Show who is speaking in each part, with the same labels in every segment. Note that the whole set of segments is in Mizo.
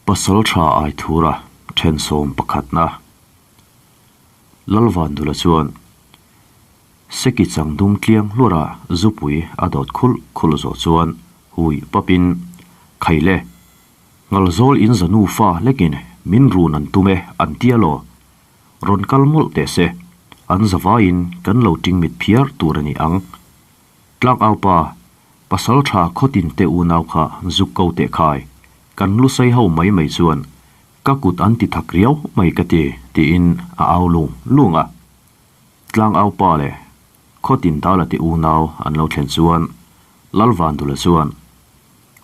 Speaker 1: Pasalṭha Aithura ṭhensawm pakhatna Lalvandula chuan Seki changdum tliang hluara zupui a dawt khulh khulh zawh chuan hui papin, Khaile, Ngalzawl in za nufa lekin min run an tum e an tia law, rawn kal mawlh teh se, an zavaiin kan lo tingmit phiar tur a ni ang. Tlangaupa, Pasalṭha khawtin te unau kha zuk ko teh khai, kan lusei ho mai mai chuan ka kut an ti thak riau mai ka ti, tiin a au lung lung a. Tlangaupa leh khawtin Dala te unau an lo thlen chuan Lalvandula chuan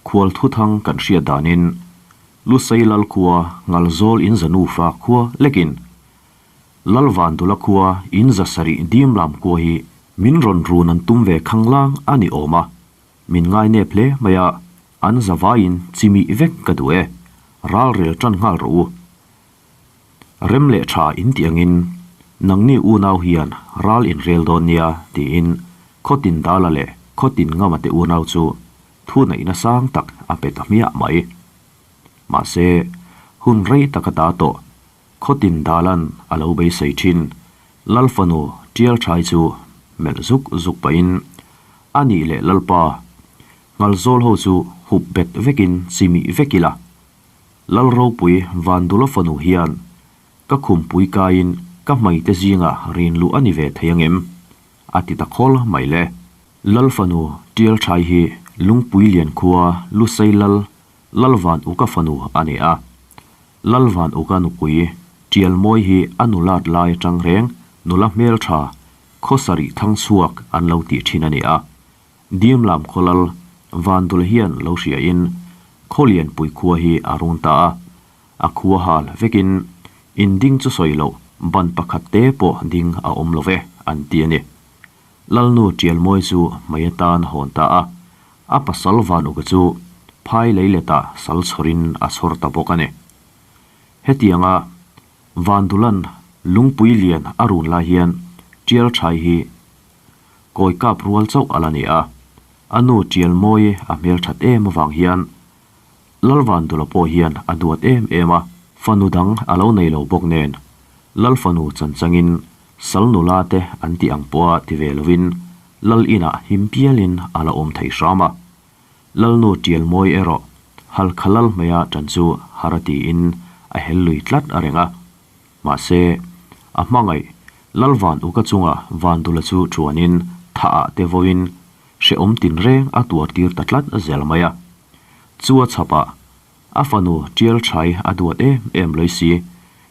Speaker 1: Khual thuthang kan hriat danin Lusei Lal khua Ngalzawl in za nufa khua lekin Lalvandula khua in za sarih dim lam khua hi min rawn run an tum ve khanglang a ni awm a, min ngai nep hle mai a, an za vaiin chimih vek ka duh e, ral rel tan nghal rawh u. Rem leh tha in tih angin nangni unau hian ral in rel dawn nia tiin Khawtin Dala leh Khawtin Ngama te unau chu thu neihna sang tak a pe ta hmiah mai. Mahse, hun rei tak a ta tawh Khawtin Dalan a lo beisei thin Lal fanu Tial Thai chu melh zuk zuk pahin a nih leh Lalpa Ngalzawl ho chu hup bet vekin chimih vek ila. Lal ropui Vandula fanu hian ka khumpui kaiin ka hmaite zingah rin luh a ni ve thei angem? a ti ta khawl mai le. Lal fanu Tial Thai hi Lungpui Lian khua Lusei Lal Lalvan Uka fanu a ni a. Lalvan Uka nupui Tial Mawi hi a nulat lai atang reng nula hmeltha khaw sarih thang chhuak an lo tih thin a ni a. Dimlam khaw Lal Vandula hian lo hriain Khawlianpui khua hi a run ta a. A khua hal vekin in ding chu sawi loh ban pakhat te pawh ding a awm lo ve an ti a ni. Lalnu Tialmawi chu hmei atan a hawn ta a, a pasal Vanuka chu phai lei letah sal chhawrin a chhawr ta bawk a ni. Hetianga Vandulan lungpui lian a run lai hian Tial Thai hi kawi kap rual chauh a la ni a, a nu Tialmawi a hmelthat em avang hian Lalvandula pawh hian a duat em em a, fanu dang a lo nei lo bawk nen, Lal fanu chanchangin sal nula te an tih ang pawha ti ve lovin Lal inah him pialin a la awm thei hram a. Lalnu Tialmawi erawh Halkha Lal hmeia ṭan chu har a tiin a hel lui tlat a reng a. Mahse, a hmangaih Lalvan Uka chunga Vandula chu ṭuanin thah ah te vawiin hrehawm tinreng a tuar tir ta tlat zel mai a. Chu a chhapah a fanu Tial Thai a duat em em lawih si,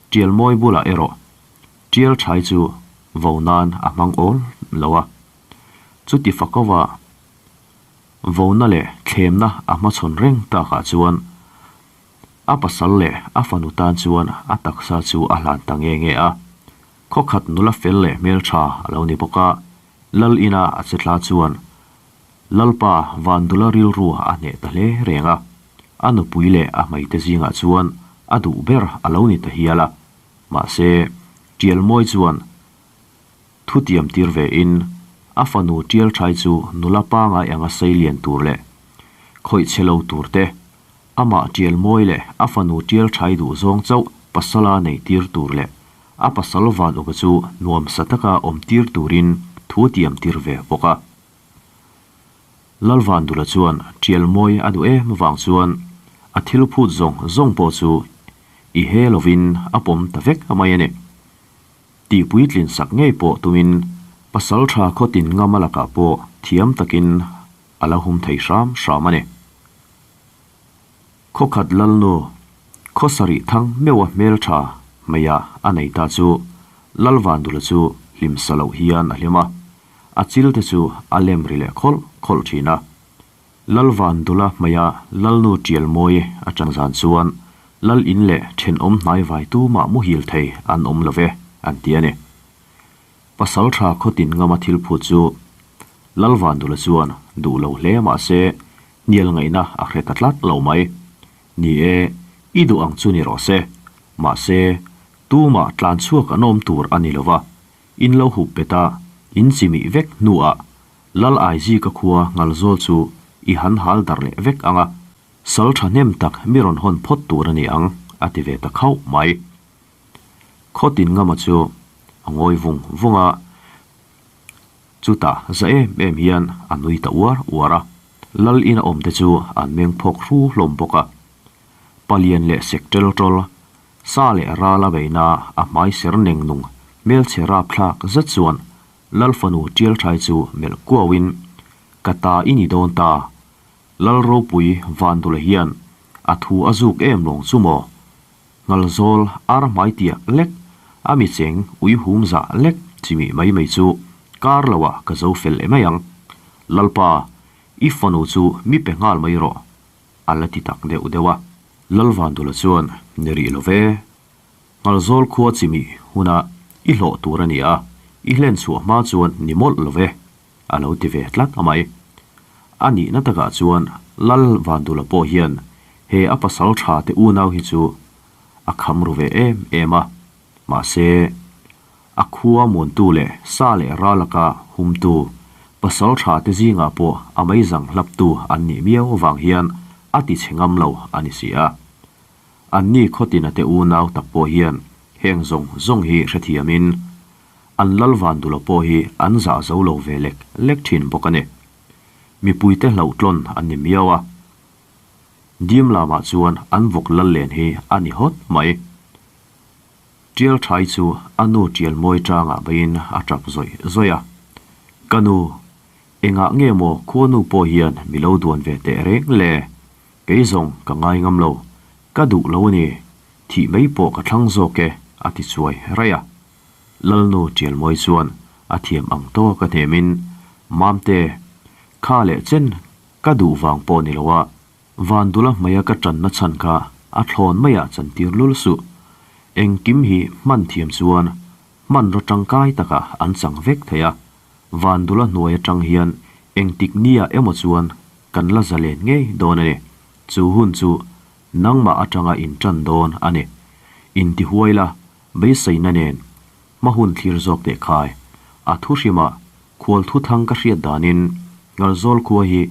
Speaker 1: Tial Mawi bulah erawh Tial Thai chu vo nan a hmang awl lo a. Chuti fakova vona leh thlemna a hmachhawn reng takah chuan a pasal leh a fanu tan chuan a taksa chu a hlan ta nge nge a. Khawkhat nula fel leh hmeltha a lo ni bawk a, Lal ina a che thla chuan Lalpa Vandula rilru a hneh ta hle reng a, a nupui leh a hmeite zingah chuan a duh ber a lo ni ta hial a. Mahse, Tialmawi chuan thu tiam tir ve in a fanu Tialthai chu nula pangai anga sei lian tur leh khawih chhe lo tur te, amah Tialmawi leh a fanu Tialthai duh zawng chauh pasala nei tir tur leh a pasal Van Uka chu nuamsa taka awm tir turin thu tiam tir ve bawk a. Lalvandula chuan Tialmawi a duh em vang chuan a thil phut zawng zawng pawh chu i he lovin a pawm ta vek mai a ni. Tih puitlin sak ngei pawh tumin pasal tha khawtin ngam a lakah pawh thiam takin a la hum thei hram hram a ni. Khawkhat Lalnu khaw sarih thang meuha hmeltha hmeiah a nei ta chu Lalvandula chu hlim sa loh hian a hlim a, a chil te chu a lem ri leh khawlh khawlh thin a. Lalvandula hmeia Lalnu Tialmawi a tan zan chuan Lal in leh thenawm hnai vai tumah muhil thei an awm lo ve an ti a ni. Pasaltha khawtin ngama thil phut chu Lalvandula chuan duh lo hle mahse hnial ngaihna a hre ta tlat lo mai. Ni e, i duh ang chu ni rawh se. Mahse, tumah tlan chhuak an awm tur a ni lo va, in lo hup bet a, in chimih vek hnuah Lal Aizika khua Ngalzawl chu i han hal darh leh vek ang a. Sal thahnem tak mi rawn hawn phawt tur a ni ang, a ti ve ta khauh mai. Khawtin ngama chu a ngawi vung vung a, chutah za em em hian a nui ta uar uar a. Lal ina awmte chu an meng phawk hru hlawm bawk a. Palian leh sek tel tawl, sa leh ral a beihna a hmai ser neng nung hmelchhe rapthlak zet chuan Lal fanu tial thai chu melh kuauin, Ka ta i ni dawn ta, Lal ropui Vandula hian a thu a zuk em lawng chu maw? Ngalzawl ar hmai tiak lek, a mi cheng ui hum zah lek chimih mai mai chu kar loah ka zo fel leh mai ang. Lalpa, i fanu chu mi pe nghal mai rawh, a la ti tak deuh deuh a. Lal Vandula chuan, Ni rih lo ve. Ngalzawl khua chimih huna i hlawh tur a ni a, i hlen chhuah hma chuan ni mawlh lo ve, a lo ti ve tlat a mai. A nihna takah chuan Lal Vandula pawh hian he a pasal tha te unau hi chu a kham ru ve em em a, mahse a khua muantu leh sa leh ralaka humtu pasal tha te zingah pawh a meizang hlaptu an nih miau vang hian a ti chhe ngam lo a ni si a. Anni khawtina te unau tak pawh hian heng zawng zawng hi hrethiamin An lal Vandula pawh hi an zah zo lo ve lek lek thin bawk a ni. Mipuite hlauhtlawn an ni miau a. Dim lamah chuan an vawk lal len hi a ni hawt mai. Tial Thai chu a nu tial mawi tangah beiin a tap zawih zawih a. Ka nu, engah nge maw khuanu pawh hian mi lo duan ve teh reng le? Kei zawng ka ngai ngam lo, ka duh lo a ni, thih mai pawh ka thlang zawk e, a ti chuai raih a. Lalnu Tialmawi chuan a thiam ang tawk a hnemin, Mamte, kha leh chen ka duh vang pawh ni lo a, Vandula hmaia ka tanna chhan kha a thlawn maiah chantir lul suh. Engkim hi hman thiam chuan hmanraw tangkai takah an chang vek thei a, Vandula hnuai atang hian engtik nia emaw chuan kan la zalen ngei dawn a ni. Chu hun chu nangmah atanga intan dawn a ni. Intihuai la, Beiseina nen hma hun thlir zawk teh khai. A thu hrimah khual thu thang ka hriat danin Ngalzawl khua hi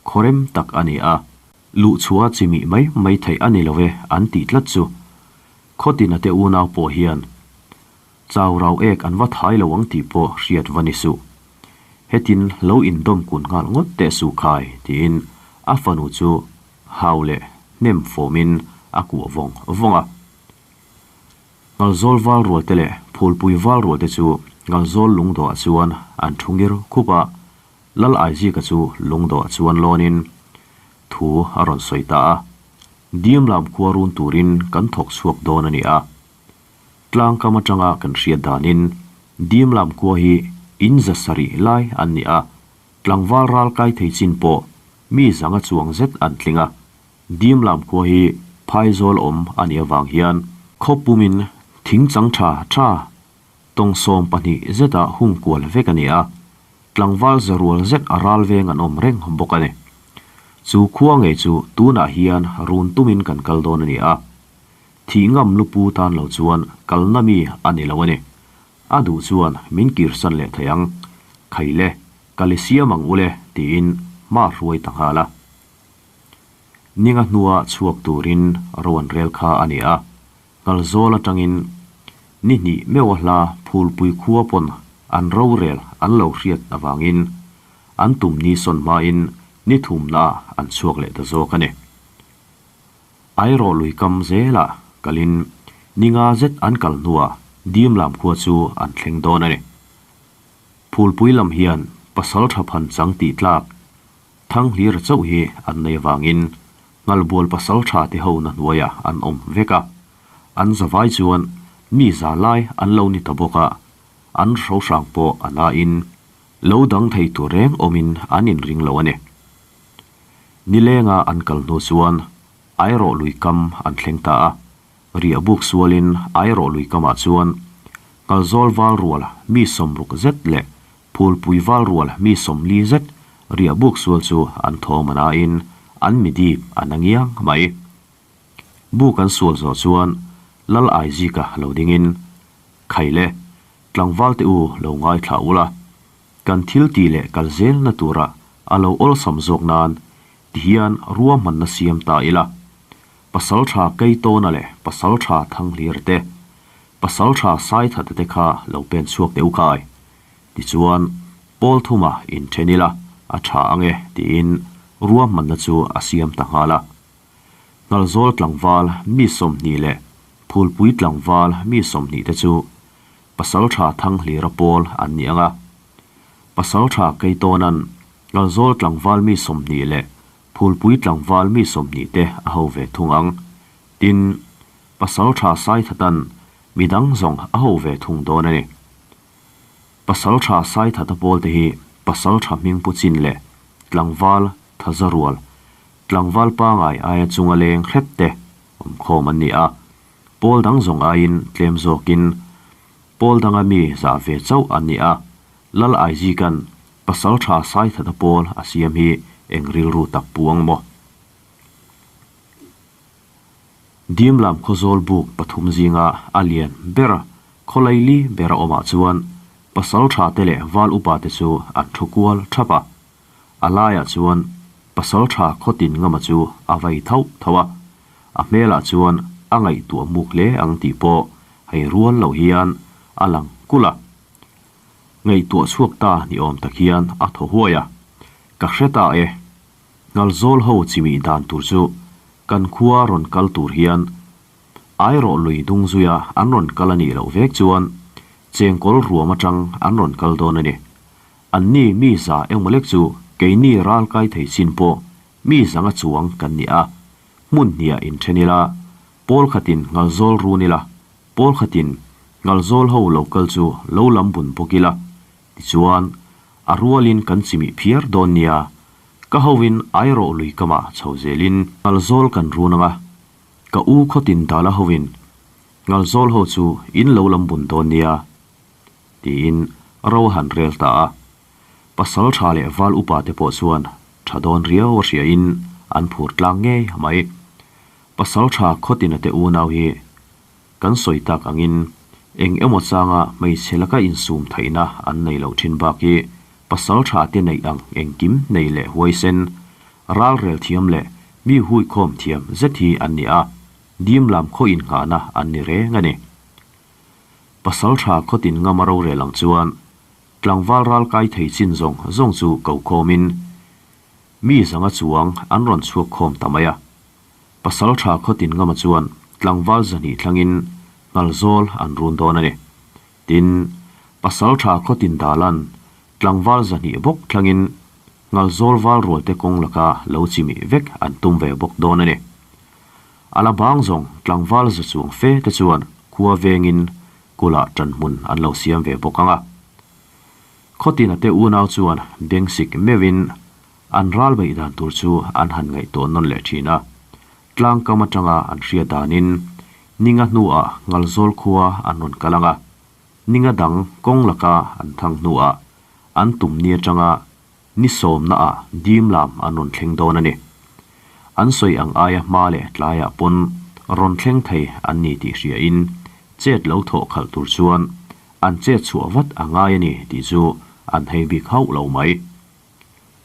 Speaker 1: khawrem tak a ni a. Luhchhuah chi mih mai mai theih a ni lo e an tih tlat chu. Khawtina te unau pawh hian chau rau ek an va thai lo ang tih pawh hriat va ni suh. Hetin lo indawm kun nghal ngawt teh suh khai tiin a fanu chu hau leh hnem fawmin a kuah vawng vawng a. Ngalzawl val rualte leh phulpui val rualte chu Ngalzawl lungdawhah chuan an thu ngir khup a, Lal Aizika chu lungdawhah chuan lawnin thu a rawn sawi ta a, Dim lam khua run turin kan thawk chhuak dawn a ni a. Tlang kam atanga kan hriat danin Dim lam khua hi in za sarih lai an ni a, tlangval ral kai thei chin pawh mi zanga chuang zet an tling a. Dim lam khua hi phaizawl awm a nih avang hian khaw pumin thing chang tha tha tawng 12 zeta hung kual vek a ni a, tlangval za rual zet a ral veng an awm reng bawk a ni. Chu khua ngei chu tunah hian run tumin kan kal dawn a ni a, thih ngam lupu tan lo chuan kalna mi a ni lo a ni. A duh chuan min kirsan leh thei ang. Khaile, kal i siam ang ule tiin hma hruai ta nghal a. Ninga hnua chhuak turin ro an rel kha a ni a, Ngalzawl atangin ni hnih meuha hla phulpui khua pawn an rorel an lo hriat avangin an tum ni sawn hmain ni thumnaah an chhuak leh ta zawk a ni. Airawh lui kam zelah kalin ni nga zet an kal hnuah Dimlam khua chu an thleng dawn a ni. Phulpui lam hian pasal tha phan chang tih tlak Thanghlir chauh hi an nei avangin Ngalbual pasal tha te ho na hnuaiah an awm vek a, an zavai chuan mi za lai an lo ni ta bawk a, an hrohrang pawh a nain lo dang thei tur reng awmin an inring lo a ni. Nilenga an kal hnu chuan Airawh lui kam an thleng ta a, riahbuk sualin Airawh lui kamah chuan Ngalzawl val rual mi 60 zet leh Phulpui val rual mi 40 zet riahbuk sual chu an thawm a nain an mi dip a na ngiang mai. Buk an sual zawh chuan Lal Aizika lo dingin, Khaile, tlangval te u lo ngaithla ula, kan thil ti leh kal zelna tura a lo awlsam zawk nan. Tihian ruahmanna siam ta ila, Pasalṭha Keitawna leh Pasalṭha Thanghlir te, Pasalṭha Saithata te kha lo pen chhuak teh u kai. Tichuan, Pawl thuma inthen ila a ṭha ang e tiin ruahmanna chu a siam ta nghal a. Ngalzawl tlangval mi 20 leh Phulpui tlangval mi 20 te chu Pasalṭha Thanghlira pawl an ni ang a. Pasalṭha Keitawna'n Ngalzawl tlangval mi 20 leh Phulpui tlangval mi 20 te a ho ve thung ang. Tin, Pasalṭha Saithata'n midang zawng a ho ve thung dawn a ni. Pasalṭha Saithata pawl te hi Pasalṭha hmingpu chin leh tlangval thazarual, tlangval pangai aia chunga leng hret te awmkhawm an ni a. Pawl dang zawng aiin tlem zawkin pawl danga mi zah ve chauh an ni a. Lal Aizika'n Pasalṭha Saithata pawl a siam hi eng rilru tak pu ang maw? Dimlam khawzawl buk pathum zinga a lian ber khawlaili ber a awmah chuan pasalṭha te leh val upa te chu an thu kual thap a. A laiah chuan pasalṭha khawtin ngama chu a vai thauh thauh a, a hmelah chuan a ngaihtuah muk hle ang tih pawh hei rual loh hian a lang kulh a. Ngaihtuah chhuak ta ni awm tak hian a thaw huai a, Ka hre ta e, Ngalzawl ho chimih dan tur chu kan khua rawn kal tur hian airawh lui dung zuia an rawn kal a nih loh vek chuan chengkawl ruam atang an rawn kal dawn a ni. Anni mi za engmaw lek chu keini ral kai thei chin pawh mi zanga chuang kan ni a, hmun hniah inthen ila, pawl khatin Ngalzawl run ila, pawl khatin Ngalzawl ho lo kal chu lo lam bun bawk ila, Tichuan, a rualin kan chimih phiar dawn nia, ka hovin airawh lui kamah chho zelin Ngalzawl kan run ang a, ka u khawtin dala hovin Ngalzawl ho chu in lo lam bun dawn nia, tiin ro a han rel ta a. Pasal tha leh val upa te pawh chuan tha dawn riau a hriain an phur tlang ngei mai. Pasal tha khawtina te unau hi Kan sawi tak angin eng emaw changa hmeichhe laka insum theihna an nei loh thin bak hi pasal tha te neih ang engkim nei leh huaisen, ralrel thiam leh mi huikhawm thiam zet hi an ni a, dim lam khaw innghahna an ni reng a ni. Pasal tha khawtin ngam a rorel ang chuan tlangval ral kai thei chin zawng zawng chu ko khawmin mi zanga chuang an rawn chhuak khawm ta mai a. Pasalṭha khawtin ngama chuan tlangval zahnih thlangin Ngalzawl an run dawn a ni. Tin, Pasalṭha khawtin dalan tlangval zahnih bawk thlangin Ngalzawl val rualte kawng laka lo chimih vek an tum ve bawk dawn a ni. A la bang zawng tlangval za chuang fe te chuan khua vengin kulah ṭanhmun an lo siam ve bawk ang a. Khawtina te unau chuan bengsik meuhin An ral beih dan tur chu an han ngaihtuah nawn leh thin a, tlangkam atanga an hriat danin ninga hnuah Ngalzawl khua an rawn kal ang a, ninga dang kawng laka an thang hnuah an tum ni atanga ni sawmnaah dim lam an rawn thleng dawn a ni. An sawi ang aia hma leh tlaiah pawn rawn thleng thei an ni tih hriain chet lo thawh khalh tur chuan an chet chhuah vat a ngai a ni tih chu an hei bik hauh lo mai.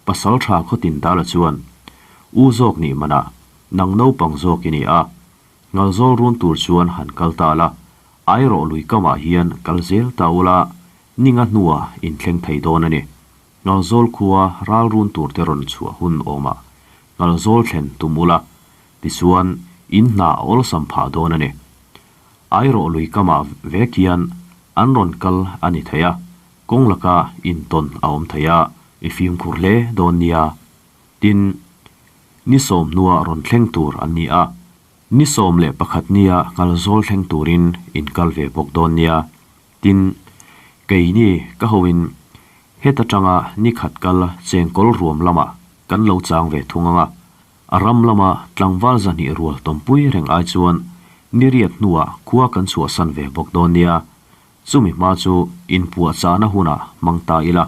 Speaker 1: Pasal tha khawtin Dala chuan, U zawk nih manah, nang naupang zawk i ni a, Ngalzawl run tur chuan han kal ta la, airawh lui kamah hian kal zel ta ula, ninga hnuah inthleng thei dawn a ni. Ngalzawl khua ral run tur te rawn chhuah hun awmah Ngalzawl thlen tum ula, tichuan in hna a awlsam phah dawn a ni. Airawh lui kamah vek hian an rawn kal a ni thei a, Kawng laka intawn a awm thei a, i fimkhur hle dawn nia. Tin, ni sawm hnua rawn thleng tur an ni a, ni 11 nia Ngalzawl thleng turin in kal ve bawk dawn nia. Tin, keini ka hoin heta tanga ni khat kal chengkawl ruam lamah kan lo chang ve thung ang a, a ram lama tlangval 200 rual tawmpui reng ai chuan ni riat hnuah khua kan chhuahsan ve bawk dawn nia. Chumi hma chu inpuahchahna hunah hmang ta ila.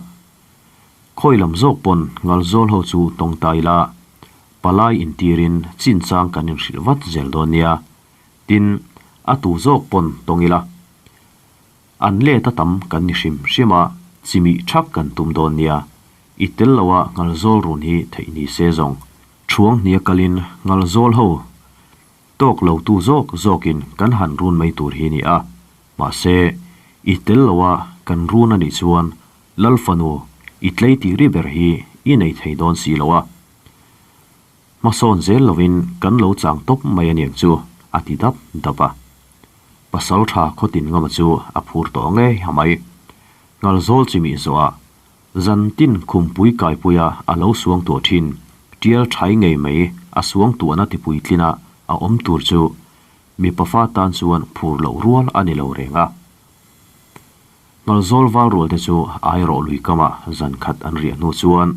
Speaker 1: Khawi lam zawk pawn Ngalzawl ho chu tawng ta ila, palai intirin chinchang kan inhrilh vat zel dawn nia. Tin, a tu zawk pawn tawng ila. An let a tam kan ni hrim hrim a, chimih thak kan tum dawn nia. I tel loa Ngalzawl run hi theih ni se zawng. Thuang hnia kalin ngalzawl ho tawk lo tu zawk zawkin kan han run mai tur hi ni a. Mahse, i tel loa kan run a nih chuan Lal fanu i tlei tih ri ber hi i nei thei dawn si lo a. Hmasawn zel lovin kan lo chang tawp mai a niang chu, a ti dap dap a. Pasal tha khawtin ngama chu a phur tawh ngei a mai. Ngalzawl chimih zawhah zan tin khumpui kaipuia a lo suang tuah thin, tial thai ngei mai a suang tuahna tipuitlina a awm tur chu mipa fa tan chuan phur loh rual a ni lo reng a. Ngalzawl val rual te chu airawh lui kamah zan khat an riah hnu chuan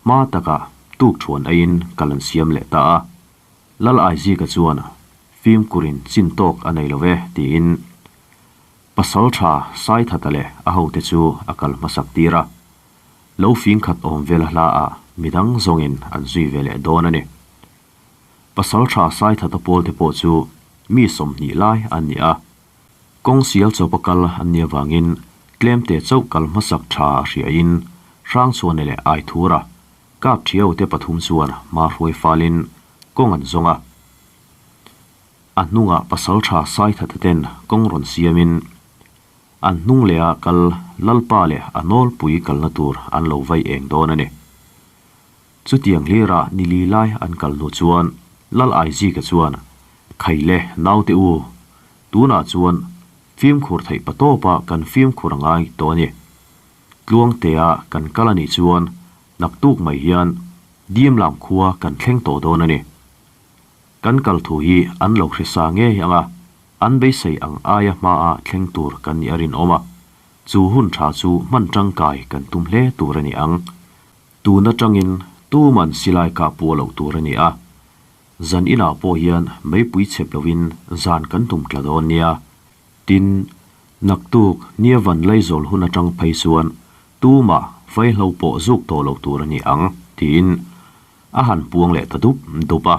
Speaker 1: hma takah tuk thuan aiin kal an siam leh ta a. Lal Aizika chuan fimkurin chin tawk a nei lo ve tiin pasal tha Saithata leh a hote chu a kal hmasak tir a. Lo fing khat awm vel a hla ah midang zawngin an zui ve leh dawn a ni. Pasal tha Saithata pawlte pawh chu mi 20 lai an ni a. Kawng sial chawpa kal an nih avangin tlemte chauh kal hmasak tha a hriain Hrangchhuana leh Aithura kap thiau te pathum chuan hma hruai falin kawng an zawng a. A hnungah pasaltha Saithata ten kawng rawn siamin an hnung leha kal Lalpa leh a nawlpui kalna tur an lo vai eng dawn a ni. Chutiang hlira ni li lai an kal hnu chuan Lal Aizika chuan, Khaile, naute u, tunah chuan fimkhur theih pa tawpa kan fimkhur a ngai tawh a ni. Tluangtea kan kal a nih chuan naktuk mai hian Dimlam khua kan thleng tawh dawn a ni. Kan kal thu hi an lo hre sa ngei ang a, an beisei ang aia hmaa thleng tur kan nih a rinawm a, chu hun tha chu hman tangkai kan tum hle tur a ni ang. Tun atangin tuman silai kah puah loh tur a ni a, zan inah pawh hian meipui chep loin zan kan tum tla dawn nia. Tin, naktuk nia van Laizawl hun atang phei chuan tumah vaihlo pawh zuk tawh loh tur a ni ang, tiin a han puang leh ta dup dup a.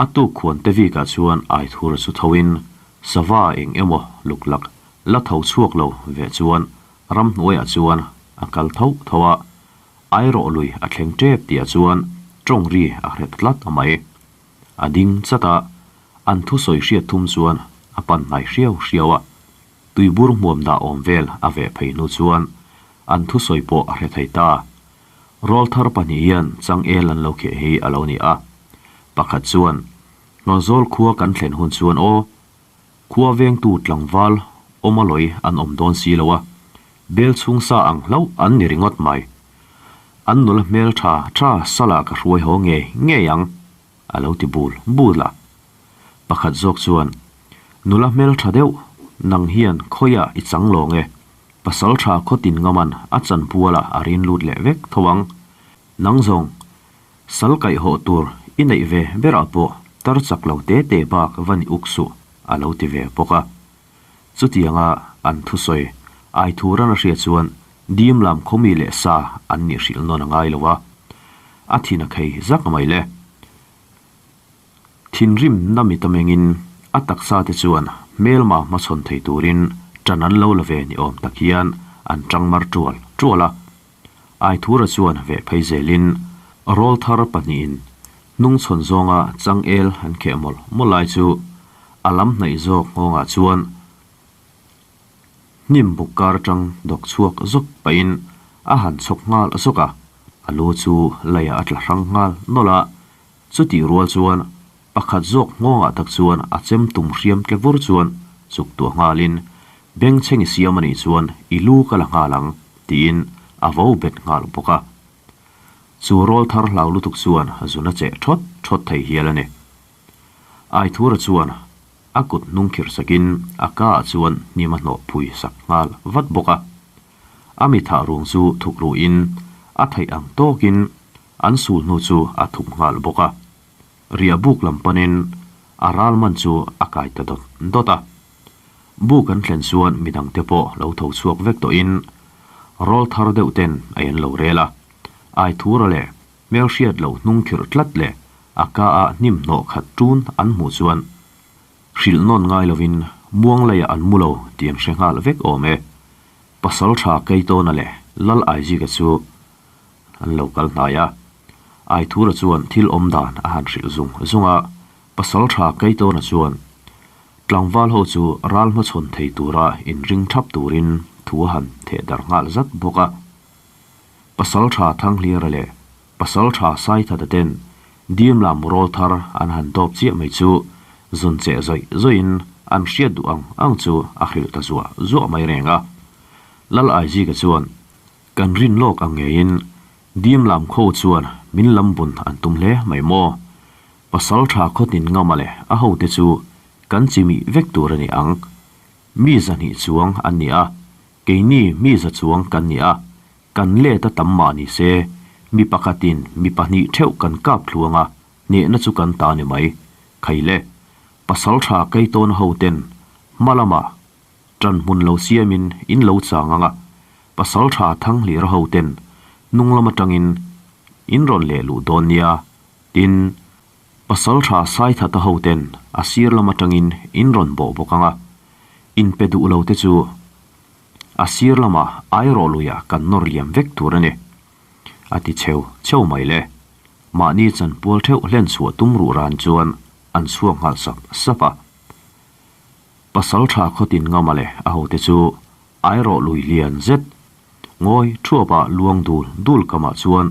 Speaker 1: A tuk khuan te vikah chuan Aithura chu thoin sava eng emaw luklak la tho chhuak lo ve chuan Ramhnuaiah chuan a kal tho tho a, airawh lui a thleng tep tihah chuan tawng ri a hret tlat a mai. A ding chat a, an thusawi hriat thum chuan a pan hnai hriau hriau a, tuibur hmuam dah awm vel a veh phei hnu chuan an thusawi pawh a hre thei ta. Rawlthar pahnih hian changel an lo kheh hi a lo ni a, pakhat chuan, Hnawlzawl khua kan thlen hun chuan aw, Khua vengtu tlangval awm a lawi an awm dawn si lo a, bel chhung sa ang hlauh an ni ringawt mai. An nula hmel tha tha sala ka hruai haw ngei ngei ang, a lo ti bul bul a. Pakhat zawk chuan, Nula hmel tha deuh, nang hian khawiah i chang lawng e, pasal tha khawtin ngaman a chanpuala a rin lut leh vek tho ang. Nang zawng, Sal kaihhawh tur i neih ve berah pawh tar chak lo te te bak va ni uk suh, a lo ti ve bawk a. Chutianga an thusawi Aithuran a hriat chuan dim lam khawmi leh sa an nih hrilh nawn a ngai lo a, a thin a khei zak mai le. Thinrim na mit a mengin a taksa te chuan hmelma hmachhawn thei turin ṭan an lo la ve ni awm tak hian an ṭang mar ṭual ṭual a. Aithura chuan veh phei zelin rawlthar pahnihin hnungchhawn zawnga changel an kheh mawlh mawlh lai chu a lam hnaih zawk nghawngah chuan hnim buk kar atang dawk chhuak zawk pahin a han chhawk nghal zawk a, a lu chu leiah a tla hrang nghal nawlh a, chutih rual chuan pakhat zawk nghawngah tak chuan a chem tum hriam tle vur chuan chuk tuah nghalin bengchheng i siam a nih chuan i lu ka la nghal ang tiin a vo bet nghal bawk a. Chu rawl thar hlau lutuk chuan zun a cheh thawt thawt thei hial a ni. Aithura chuan a kut hnung khirh sakin a ka ah chuan hnim a hnawh phui sak nghal vat bawk a. A mi thah rung chu thuk ruhin a theih ang tawkin an sul hnu chu a thup nghal bawk a. Riah buk lam panin a ral man chu a kai ta dawt dawt a. Buk an thlen chuan midangte pawh lo tho chhuak vek tawhin rawl thar deuh ten a en lo rel a. Aithura leh hmelhriat lo hnung khirh tlat leh a ka ah hnim hnawh khat ṭun an hmuh chuan hrilh nawn ngai lovin muang leiah an mu lo tih an hre nghal vek awm e. Pasal tha Keitawna leh Lal Aizika chu an lo kal hnai a. Aithura chuan thil awm dan a han hrilh zung zung a, Pasaltha Keitawna chuan tlangval ho chu ral hmachhawn thei tura inring thap turin thu a han theh darh nghal zat bawk a. Pasaltha Thanghliara leh Pasaltha Saithata ten Dimlam rawl thar an han dawp chiah mai chu zun cheh zawih zawihin an hriat duh ang ang chu a hrilh ta zuah zuah mai reng a. Lal Aizika chuan Kan rin lawk ang ngeiin Dimlam kho chuan min lam bun an tum hle mai maw? Pasaltha khawtin ngama leh a hote chu kan chimih vek tur a ni ang. Mi zahnih chuang an ni a, keini mi za chuang kan ni a, kan let a tam mah ni se, mi pakhatin mi pahnih theuh kan kap thluang a, hnehna chu kan ta ni mai. Khai le, Pasaltha Keitawn hoten hma lamah ṭan hmun lo siamin in lo chang ang a, Pasaltha Thanghlira hoten hnung lam aṭangin in rawn leh luh dawn nia. Tin, Pasaltha Saithata hoten a sir lam atangin in rawn bawh bawk ang a, in pe duh lo te chu a sir lama airawh luiah kan nawr liam vek tur a ni, a ti cheu cheu mai le. Mahni chanpual theuh hlen chhuah tum ruh ran chuan an chhuak nghal sap sap a. Pasaltha khawtin ngama leh a hote chu airawh lui lian zet ngawi thuapa luang dul dul kamah chuan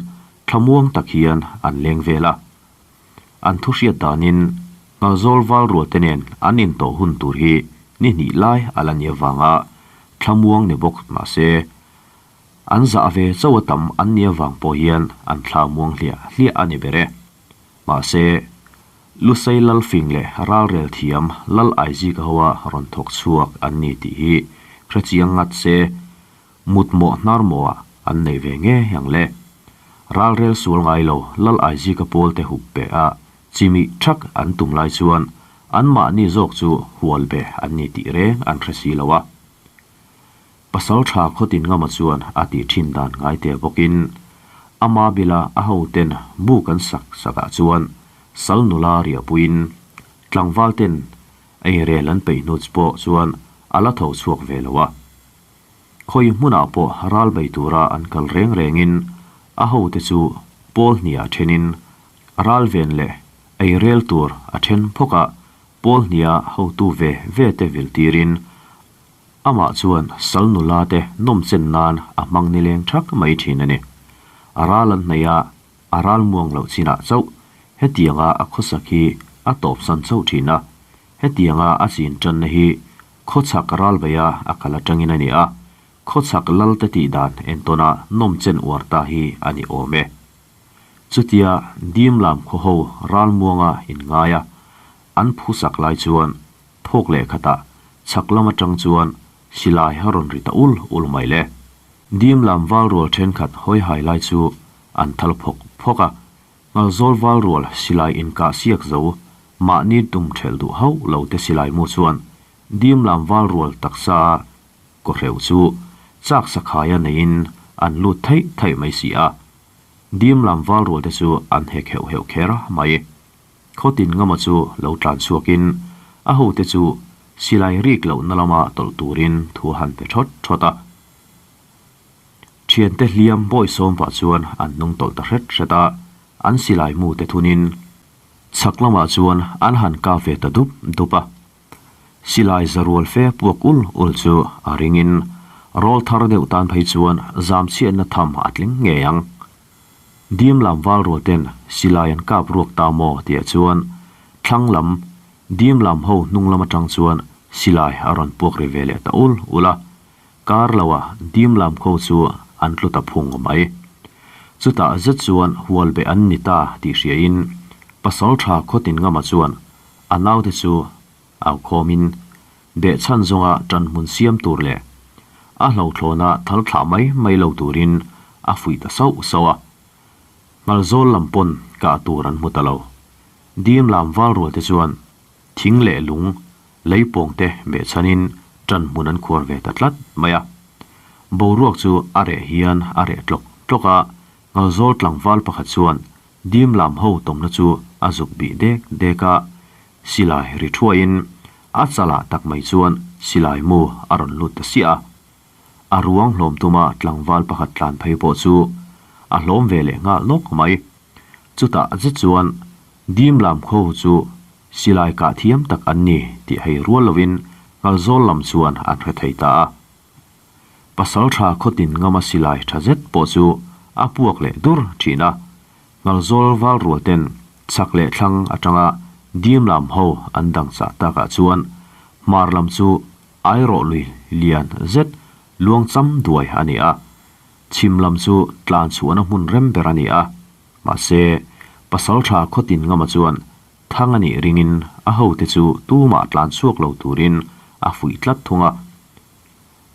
Speaker 1: Thlamuang tak hian an leng vel a. An thu hriat danin Ngalzawl val rualte nen an intawh hun tur hi ni hnih lai a la ni avanga thlamuang ni bawk mah se, an zah ve chauh a tam an ni avang pawh hian an thlamuang hliah hliah a ni ber e. Mahse, Lusei Lalfing leh Ralrel thiam Lal Aizika hoa rawn thawk chhuak an ni tih hi hrechiang ngat se, Mutmawh hnarmawhah an nei ve ngei ang le. Ralrel sual ngai lo Lal Aizika pawlte hup pe a chimih thak an tum lai chuan anmahni zawk chu hual be an ni tih reng an hre si lo a. Pasaltha khawtin ngama chuan a tih thin dan ngai tel bawkin ama bila a hoten buk an sak sakah chuan sal nula riahpuiin tlangvalten eirel an peih hnu pawh chuan a la tho chhuak ve lo a. Khawi hmunah pawh ral bei tura an kal reng rengin a hote chu pawl hniah thenin ral ven leh ei rel tur a then phawk a, pawl hniah hotu ve ve te vil tirin amah chuan sal nula te nawm chen nan a hmang nileng thak mai thin a ni. A ral an hnaih a, a ral muang loh chinah chauh hetianga a khawsak hi a tawpsan chauh thin a, hetianga a chin tanna hi Khawchhak ralbeia a kal atangin a ni a, khawchhak lalte tih dan entawna nawm chen uar ta hi a ni awm e. Chutia Dimlam khawho ralmuanga inngaia an phusak lai chuan thawk leh khatah chhak lam atang chuan silai a rawn ri ta ul ul mai le. Dimlam valrual thenkhat hawihai lai chu an thal phawk phawk a, Ngalzawl valrual silai inkah siak zo, mahni tum thelh duh hauh lo te silai mu chuan Dimlam valrual taksa a kawhreuh chu chak sakhaia neiin an lut theih theih mai si a. Dimlam valrual te chu an hek heuh heuh kher mai. Khawtin ngama chu lo tlan chhuakin a hote chu silai rik lohna lama tawlh turin thu a han pe thawt thawt a. Thiante hliam bawi sawm pah chuan an hnung tawlh ta hret hret a, an silai mu te thunin chhak lamah chuan an han kap ve ta dup dup a. Silai za rual fe puak ul ul chu a ringin rawl thar deuh tan phei chuan zam chhiatna tham a tling ngei ang. Dim lam val rual ten silai an kap ruak ta maw tihah chuan thlang lam dim lam ho hnung lam atang chuan silai a rawn puak ri ve leh ta ul ul a. Kar loa dim lam kho chu an tlu ta phung mai. Chutah zet chuan hual beh an ni ta tih hriain Pasaltha Khawtin Ngama chuan a naute chu au khawmin behchhan zawnga ṭanhmun siam tur leh a hlauhthlawna thal thlah mai mai lo turin a fuih ta sauh sauh a. Ngalzawl lam pawn kah tur an hmu ta lo. Dim lam valrualte chuan thing leh lung Leipawngte behchhanin ṭan hmun an khuar ve ta tlat mai a. Boruak chu a reh hian a reh tlawk tlawk a, Ngalzawl tlangval pakhat chuan dim lam ho tawmna chu a zuk bih dek dek a, silai ri thuaiin a chalah tak mai chuan silai mu a rawn lut ta siah a. A ruang hlawm tuma tlangval pakhat tlan phei pawh chu a hlawm ve leh nghal nawk mai. Chutah zet chuan dim lam kho chu silai kah thiam tak an ni tih hei rual lovin Ngalzawl lam chuan an hre thei ta a. Pasaltha khawtin ngama silai tha zet pawh chu a puak leh dur thin a. Ngalzawl val rual ten chhak leh thlang atanga dim lam ho an dang chah takah chuan hmar lam chu airawh lui lian zet luang cham duai a ni a. Chhim lam chu tlan chhuahna hmun rem ber a ni a. Mahse, Pasaltha khawtin ngama chuan Thang a nih ringin a hote chu tumah tlan chhuak lo turin a fuih tlat thung a.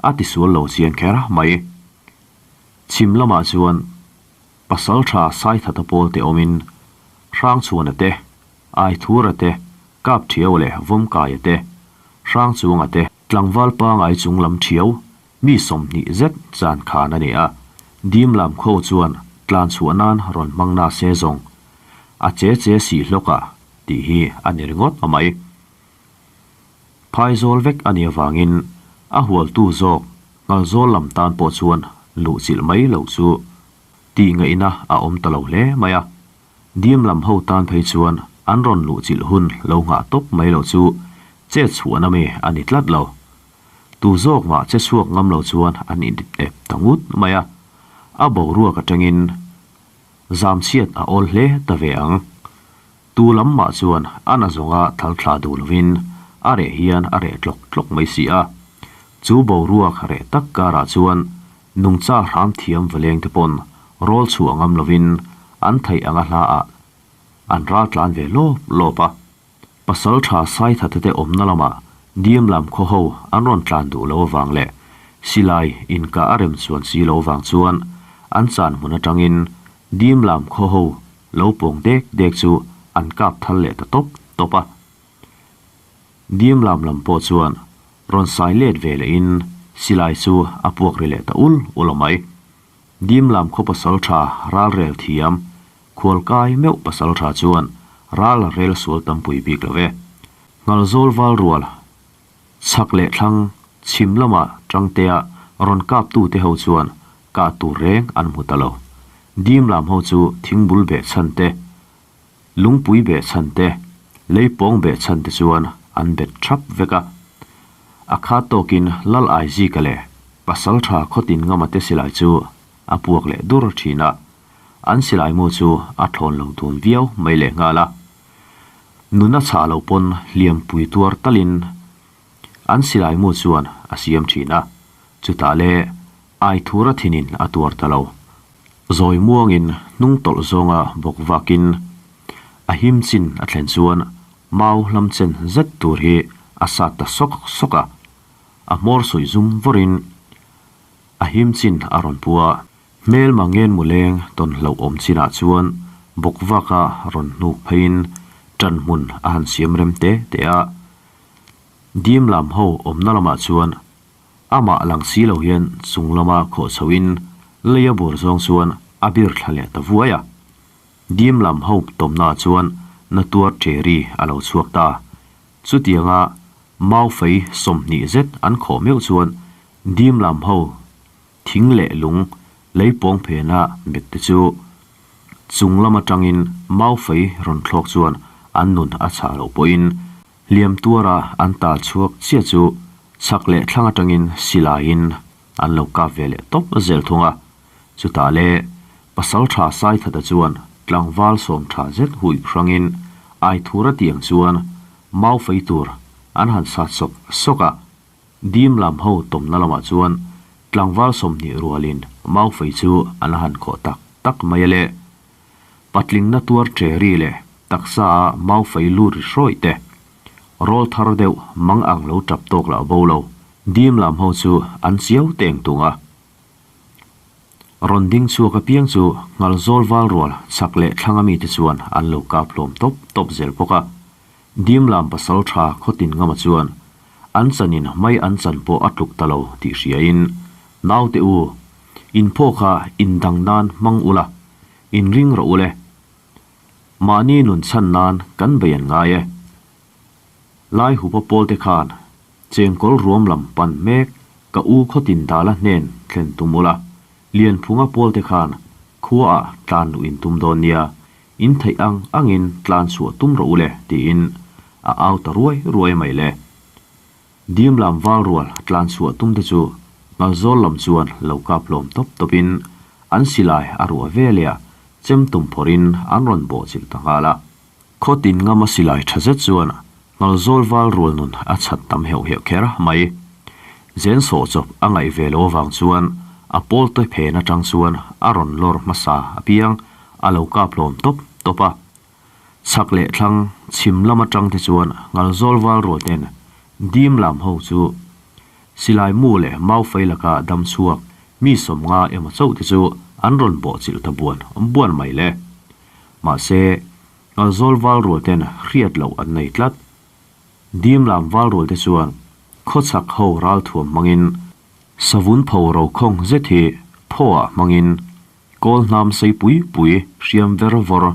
Speaker 1: A tisual lo chiang kher mai. Chhim lamah chuan Pasaltha Saithata pawl te awmin Hrangchhuana te, Aithura te, Kapthiau leh Vawmkaia te, Hrangchunga te, Tlangval pangai chung lam thiau mi 20 zet chan khan a ni a, dim lam kho chuan tlan chhuah nan rawn hmang na se zawng a che che sih hlawk a tih hi a ni ringawt a mai. Phaizawl vek a nih avangin a hualtu zawk Ngalzawl lam tan pawh chuan luh chilh mai loh chu tih ngaihna a awm ta lo hle mai a. Dim lam ho tan phei chuan an rawn luh chilh hun lo nghah tawp mai loh chu chet chhuahna mi a ni tlat lo. Tu zawk mah che chhuak ngam lo chuan an indip ep ta ngut mai a, a boruak atangin zam chhiat a awl hle ta ve ang. Tu lam mah chuan a na zawnga thal thla duh lovin a reh hian a reh tlawk tlawk mai si a. Chu boruak reh tak karah chuan nungcha hram thiam valeng te pawn rawl chhuah ngam lovin an theih anga hla ah an ral tlan ve lawp lawp a. Pasal tha Saithate te awmna lamah Diam lam khaw ho an rawn tlan duh lo avang leh silai inkah a rem chuan si lo vang chuan an chan hmun atangin Diam lam khaw ho lo pawng dek dek chu an kap thal leh ta tawp tawp a. Diam lam lam pawh chuan rawn sai let ve lehin silai chu a puak ri leh ta ul ul a mai. Dim lam khaw pasal tha ral rel thiam, khual kai meuh pasal tha chuan ral a rel sual tampui bik lo e. Ngalzawl val rual, chhak leh thlang, chhim lama tangtea rawn kap tute ho chuan kah tur reng an hmu ta lo. Dim lam ho chu thingbul beh chhan te, lungpui beh chhan te, leipawng beh chhan te chuan an bet thap vek a. A khat tawkin Lal Aizika leh Pasaltha khawtin ngamate silai chu a puak leh dur thin a, an silai mu chu a thlawn lo dun viau mai leh nghal a. Nuna chhah lo pawn hliampui tuar talin an silai mu chuan a siam thin a, chutah le Aithura thinin a tuar ta lo. Zawi muangin hnung tawlh zawnga bawk vakin a him chin a thlen chuan mau hlam chen zet tur hi a sat ta sawk sawk a, a hmawr suih zum vawrin a him chin a rawn pu a. Hmel mangen muleng tawn hlauh awm chinah chuan bawk vaka rawn hnuk pheiin ṭan hmun a han siam rem te te a. Dim lam ho awmna lamah chuan Amah lang si lo hian chung lama khawh chhoin lei a bur zawng chuan a bir thla leh ta vuai a. Dim lam ho tawmnaah chuan na tuar ṭeri a lo chhuak ta. Chutianga mau fei 20 zet an khawh meuh chuan dim lam ho thing leh lung lei pawng phena bet te chu chung lam atangin mau fei rawn thlawk chuan an nun a chhah loh pawhin Hliam tuara an tal chhuak chiah chu chhak leh thlang atangin silaiin an lo kap ve leh tawp zel thung a. Chutah le Pasaltha Saithata chuan tlangval sawm tha zet huih hrangin Aithura tiang chuan mau fei tur an han sat sawk sawk a. Dim lam ho tawmna lamah chuan tlangval 20 rualin mau fei chu an han khawh tak tak mai a le. Patlingna tuar ṭeri leh taksa a mau fei lut ri hrawih te, rawl thar deuh mang ang lo ṭap tawk lah bo lo, dim lam ho chu an chiau teng tung a. Rawn ding chhuak apiang chu Ngalzawl val rual chhak leh thlang ami te chuan an lo kap hlawm tawp tawp zel bawk a. Dim lam pasal ṭha khawtin ngama chuan an chanin mai an chan pawh a tluk ta lo tih hriain, Naute u, inphaw kha indang nan hmang ula, Inring rawh u le. Mahni nun chhan nan kan bei an ngai e. Lai hupa pawl te khan chengkawl ruam lam pan mek ka u khawtin dala hnen thlen tum ula, Lianphunga pawl te khan khua ah tlan luh in tum dawn nia. In theih ang angin tlan chhuah tum rawh u le, tiin a au ta ruai ruai mai le. Dim lam val rual tlan chhuah tum te chu Ngalzawl lam chuan lo kap hlawm tawp tawpin an silai a ruah ve leh a, chem tum phawrhin an rawn bawh chilh ta nghal a. Khaw tin ngama silai tha zet chuan Ngalzawl val rual nun a chhat tam heuh heuh kher mai. Zen sawh chawp a ngaih ve lo avang chuan a pawl te phen atang chuan a rawn lawr hmasa apiang a lo kap hlawm tawp tawp a. Chhak leh thlang chhim lam atang te chuan Ngalzawl val rual ten dim lam ho chu silai mu leh mau fei laka dam chhuak mi 50 emaw chauh te chu an rawn bawh chilh ta buan buan mai le. Mahse, Ngalzawl val rual ten hriat loh an nei tlat. Dim lam val rual te chuan khawchhak ho ralthuam hmangin savun pho ro khawng zet hi phaw ah hmangin kawl hnam sei pui pui hriam ver vawr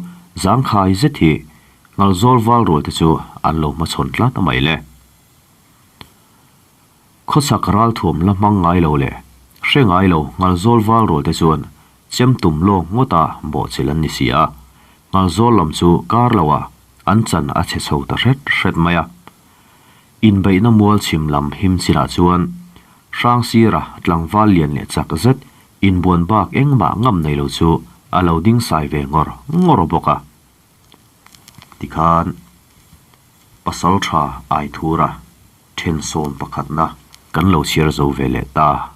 Speaker 1: zangkhai zet hi Ngalzawl val rual te chu an lo hmachhawn tlat mai le. Khawchhak ralthuam la hmang ngai lo leh hre ngai lo Ngalzawl val rual te chuan chem tum lawk ngawta bawhchilh an ni si a, Ngalzawl lam chu kar lo ah an chan a chhe chho ta hret hret mai a. Inbeihna mual chhim lam him chinah chuan Hrangsira tlangval lian leh chak zet inbuan bak engmah ngam nei lo chu a lo ding sai ve ngawr ngawr bawk a. Tikhan Pasaltha Aithura then 11na kan lo chhiar zo ve leh ta.